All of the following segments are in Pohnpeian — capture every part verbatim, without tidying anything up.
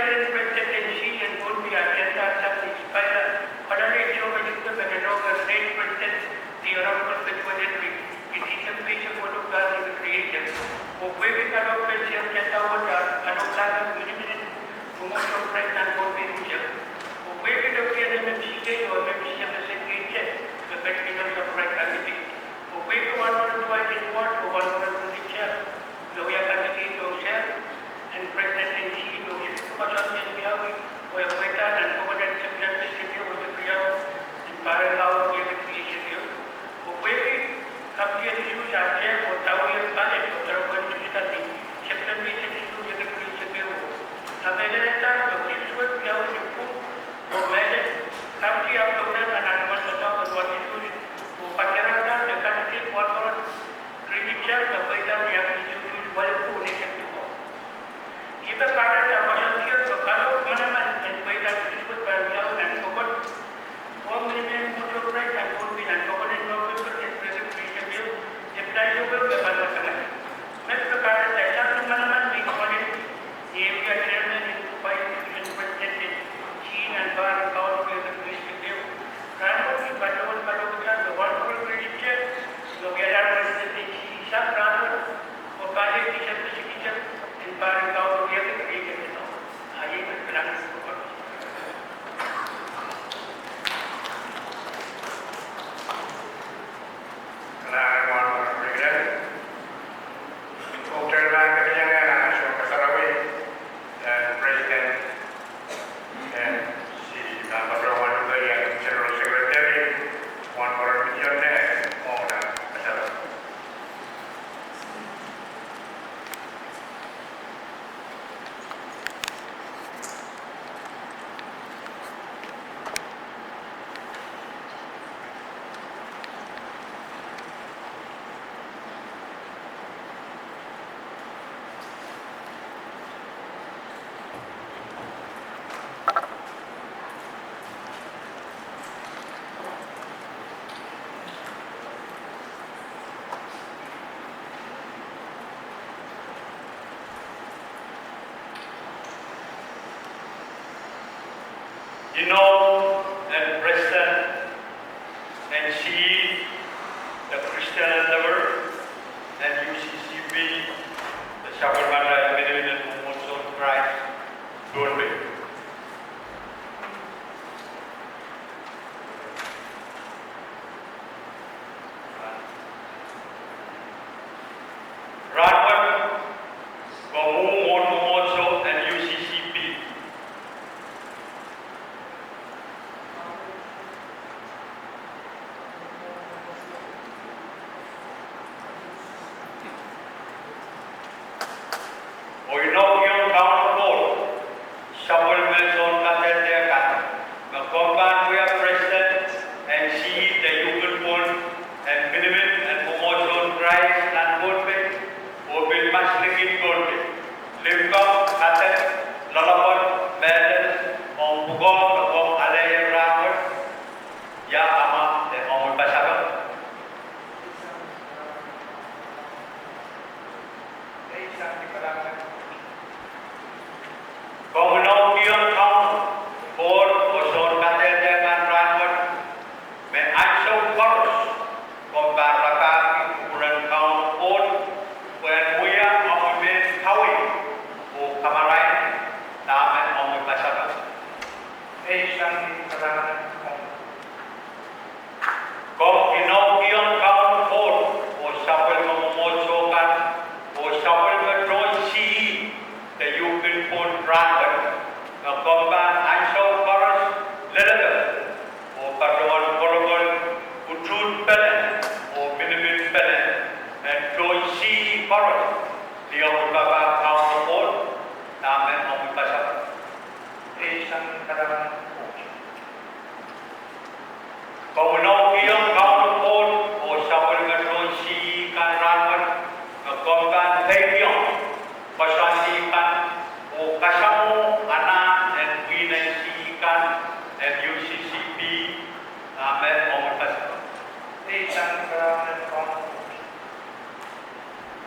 President en Sihs en Pohnpei agenda sang ni Speaker, Honorable Joe Biden, President, the Honorable Edward Henry, iei sihsek eisek weneu pahr ni creation. Oh pwehki kalohk en Sihs en Pohnpei, kalohk en minimin mwomwohdiso en Krais nan Pohnpei. Oh pwehki Deputy M M C K oh M M C M S N K J, the President of Right Committee. Oh pwehki Honorable Dwight Edward, oh Honorable Richard, oh wia candidate oh Sihs en President en Sihs, oh Sihs koasoandi en wiawi, oh e pweida nan Pohnpei September sihs oh sihs en pahr en kaun riekid rieisek ehu. Oh pwehki Committee en Issues, Agenda oh Dawei en Ballot oh Dawei en Issues kan ni September sihs oh sihs riekid rieisek ehu. Nan mehlel, dahme Issues wiawi ni pwung oh mehlel, Committee en Government nan Article of Issues oh kakerahda me candidate Honorable Richard me pweida ni Issues waliku ni September. Ih me kahrehda koasoandier me kalohk manaman en pweida Issues pahn wiawi nan pokon oh minimin mwomwohdiso en Krais nan Pohnpei nan pokon en November riekid rieisek ehu, e pil sohte pahn manaman. Met me kahrehda sang ni manaman me I pwonehdi, ni eh wia Chairman en Vice President en Sihs nan pahr en kaun riekid rieisek ehu. Rahnwet I patohwan kalohkihda me Honorable Richard, me wialahr President en Sihs sang rahnwet, oh pahn lel December sihs en pahr en kaun riekid rieisek ehu. A iei me kilang. Kalahngan en Honorable President. Ih me kitail pahn ketiket nan ansou kasarawi, eh, President en Sihs, nan patohwan luke iang General Secretary, Honorable Midion Neh, ong nan kasarawi. Inou en President en Sihs, the Christian Endeavour, en U C C P, the Sapwellimatail Minimin en Mwomwohdiso en Krais, Pohnpei. Rahnwet, komw mwohn mwomwohdiso en U C C P. Oh inoukiong Kauno Koht, sapwellime sounkadehde kan, me komw pahn wia President en Sihs de Yukon Pwon en Minimin en Mwomwohdiso en Krais nan Pohnpei, oh pil masliki Pohnpei, limpoak, kadek, loalopwoat, mehlel, ong pwukoa me komw alehier rahnwet, ia amwa de omw pasapeng. Komw inoukiong Kauno Koht oh sounkadehde kan rahnwet, me ansou koaros komw pahn rapahki kupwuren Kauno Koht, pwehn wia omwi mehn kaweid oh kamarain, dahme omwi pasapeng. Komw inoukiong Kauno Koht oh sapwellime mwomwohdiso kan, oh sapwellime tohn Sihs de Yukon Pwon rahnwet, me komw pahn ansou koaros leleke, oh patohwan kolokol utuht pene oh minimin pene en tohn Sihs koaros, ni omwi papah Kauno Koht, dahme omwi pasapeng. Komw inoukiong Kauno Koht oh sapwellime tohn Sihs kan rahnwet, me komw pahn peikiong koasoandi kan oh kasamwo anahn en pwihn en Sihs kan en U C C P, dahme omwi pasapeng.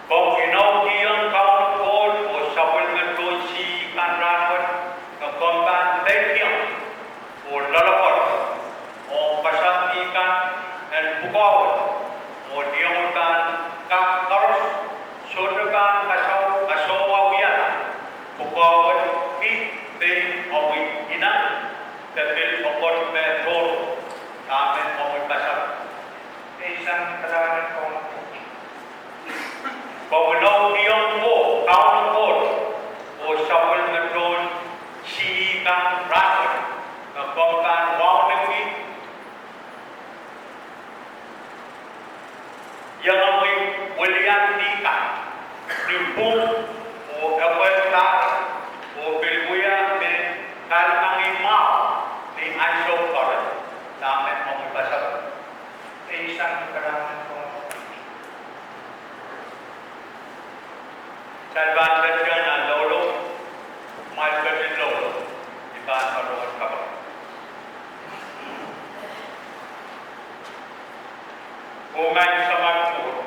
Komw inoukiong Kauno Koht oh sapwellime tohn Sihs kan rahnwet, Pein omwi ineng, de pil pokon me tohrohr, dahme omwi pasapeng. Ei sang kalahngan en Kauno. Komwi lohng Kauno Koht, oh sapwellime tohn sihk kan rahnwet, me komw pahn wauneki iangahki weliandi kan ni pwung oh epwel kan, oh pil wia me kalimangih mwahu ni ansou koaros, dahme omwi pasapeng. Ei sang kalahngan en Kauno. Kitail pahn ketin loulou, mwail ketin loulou, I pahn patohwan kapakap. Oh Maing Samat Koht,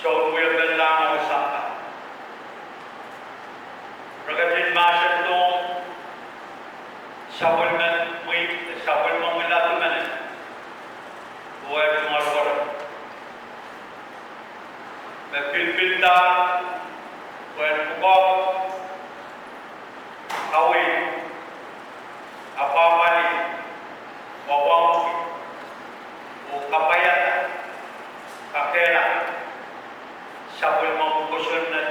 Sounwei en Lahngo oh Sampah, re ketin mahsendohng sapwellimen mwi, sapwellimomwi ladu menet, oh tungoal werek me pilipilda pwehn pwukoa, kaweid, apwahpwalih, wauneki, oh kapwaiada, kakehlaka sapwellimomwi kosonned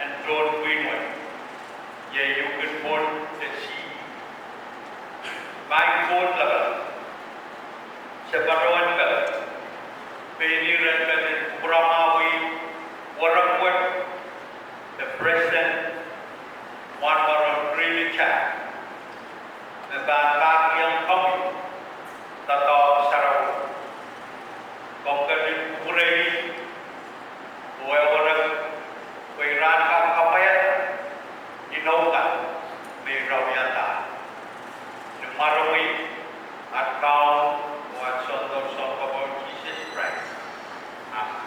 en tohn pwihn wet, iei uhk en pwon de sihk. Maing Koht Lapalap, se patohwan peki pein irail ketin kupwuramwahwih werek wet de Presiden Wahnpoaron Greeley Jack, me pahn kak iang komwi doadoahk sarawi. Komw ketin kupwurei oh werek pwe irail en kak kapwaiada inou kan me irail wiahda. Ni mwaren at Kaun oh at Sounkomour, Sounkomour Sises Krais. Amen.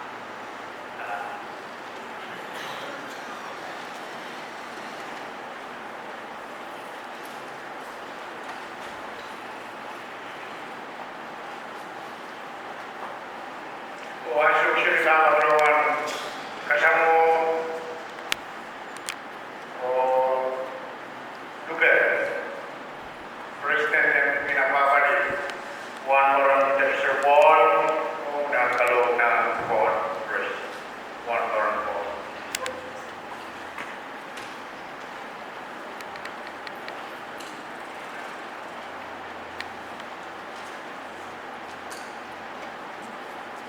Oh ansou kiset, I pahn patohwan kasamwo oh luke Presiden en Pwihn Apwahpwalih, Wahnpoaron Debisa Paul, oh nan kalohk nan pwukoahn Presiden, Wahnpoaron Paul.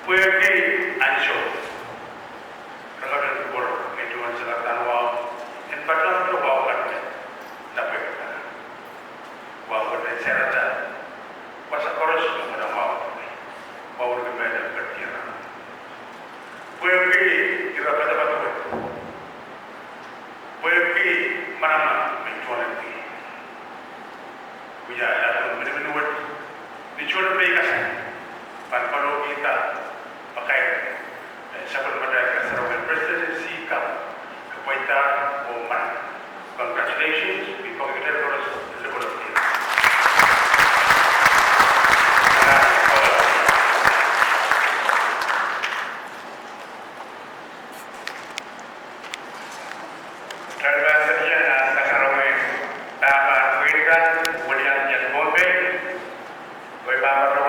Pwehki ansou, re ketin kupwur me duwen sakaradahn wahu en patohdo wahu kan me lapwehkihda. Wahu wet en sarada wasa koaros me mwein wahu wet, wahu wet me lapwehkihda. Pwehki ire padapadahk wet, pwehki manaman me tohnlengki, wia ladun miniminiwet, ni tohn peikasal, pahn kalohkihda pakair, eh, sapwellimatail kan sarawi, Presidensi kan, kapwaiada oh manaman. Congratulations, I peki kitail koaros en lipilipil. Kitail pahn ketin kasarawi pahpa pwihn kan, weliandi en Pohnpei, oh I pahn patohwan